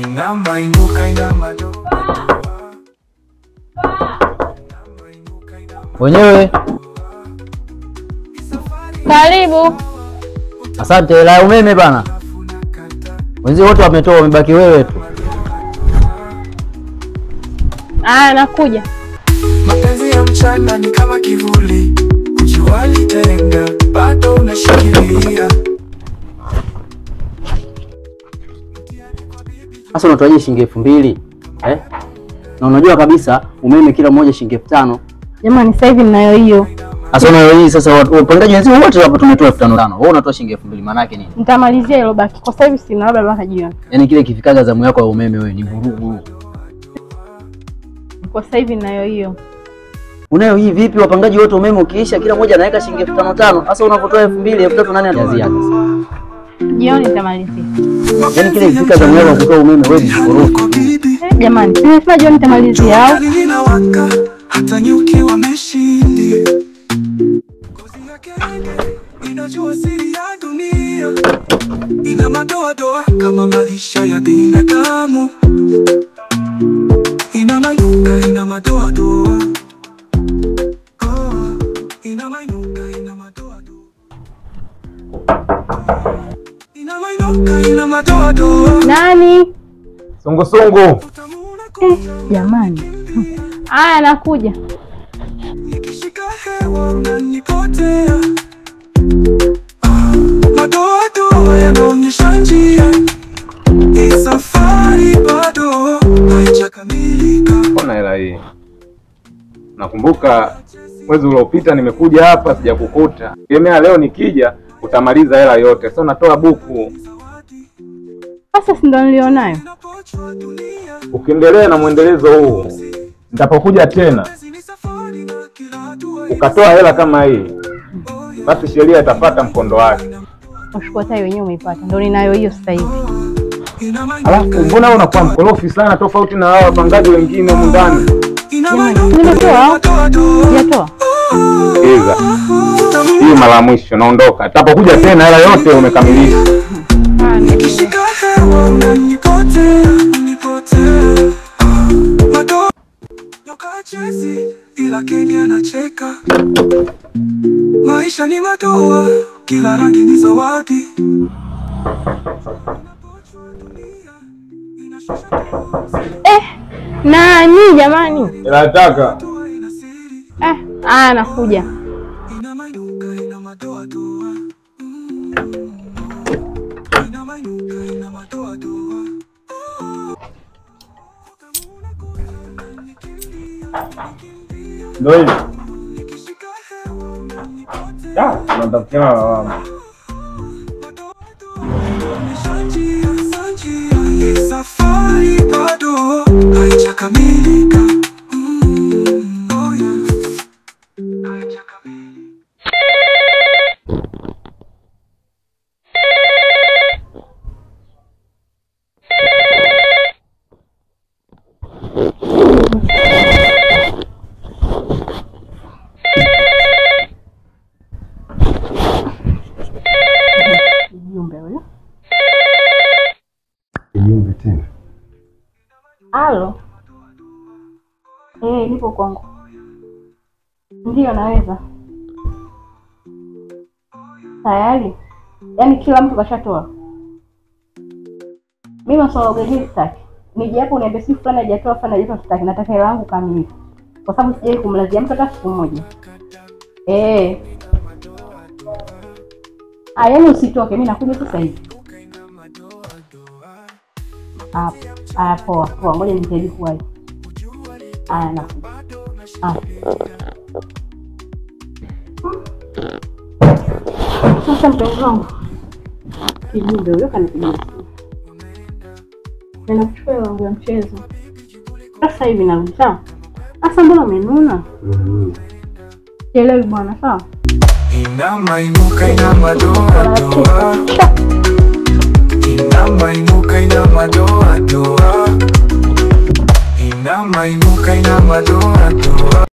Inama inuka inama doa. Wenyewe. Karibu. Asante, la umeme bana. Wenzio wote wametoa, wamebaki wewe tu. Ah, nakuja. Mapenzi ya mchana ni kama kivuli, jua litenga, bado unashikilia. Sasa unatoaje shilingi 2000? Eh? Na unajua kabisa umeme kila mmoja shilingi 5000. Jamani, sasa hivi ninayo hiyo. Sasa unayo hii sasa, wapangaji wenzio wote hapo tumetoa 5000. Wewe unatoa shilingi 2000, maana yake nini? Nitamalizia hilo baki. Kwa sasa hivi sina, labda mpaka jioni. Yaani kile kifikaga zamu yako ya umeme wewe ni vurugu. Kwa sasa hivi ninayo hiyo. Unayo hii vipi? Wapangaji wote umeme ukiisha kila mmoja anaweka shilingi 5000. Sasa unapotoa 2000, 3000 nani atajazia sasa? Jioni nitamalizia. Yaani kile kifika zamu yako kutoa umeme wewe ni vurugu. Jamani, nimesema jioni nitamalizia au? Hata nyuki wameshindi. Ngozi yake inajua siri ya dunia. Ina madoadoa kama maisha ya binadamu. Ina mainuka, ina madoadoa. Ina mainuka, ina madoadoa. Ina mainuka, ina madoadoa. Nani? Sungu sungu. Jamani. Aya, nakuja. Nikishika hewa unanipotea. Madoadoa yanaonyesha njia. Hii safari bado haijakamilika. Mbona hela hii? Nakumbuka mwezi uliopita nimekuja hapa sijakukuta. Tegemea leo nikija utamaliza hela yote. Sasa natoa buku. Sasa si ndo nilionayo. Ukiendelea na mwendelezo huu, nitapokuja tena ukatoa hela kama hii, basi sheria itapata mkondo wake. Mshukuru hata wenyewe umeipata. Ndio ninayo hiyo sasa hivi. Alafu mbona wewe unakuwa mkorofi sana tofauti na hao wapangaji wengine humu ndani? Nimetoa. Sijatoa. Iza. Hii mara mwisho naondoka. Nitapokuja tena hela yote umekamilisha. Nikishika hewa unanipotea, unipotea. Nyoka chezi ila Kenya anacheka. Maisha ni madoa, kila rangi ni zawadi. Nani jamani? Nataka. Nakuja. Ina mainuka, ina madoadoa. Ina mainuka, ina madoadoa. Ndio hivi. Ya, tunatafutia lawama. Safari bado haijakamilika. Mjumbe huyo. Mjumbe tena. Halo. Nipo Kongo. Ndio naweza. Tayari. Yaani kila mtu kashatoa. Mimi masuala gani sitaki. Nije hapo uniambie si fulani hajatoa fulani hajatoa sitaki. Nataka hela yangu kamili. Kwa sababu sijawahi kumlazia mtu hata siku moja. Yaani usitoke, mimi nakuja sasa hivi. Poa, poa, ngoja nijaribu kuwahi. Nakuja. Sasa mpenzi wangu, kijumbe huyo kanipigia simu. Nenda kuchukua hela yangu ya mchezo. Sasa hivi narudi, sawa? Sasa mbona umenuna? Sielewi bwana, sawa? Inama inuka inama doa doa. Inama inuka inama doa doa. Inama inuka inama doa doa.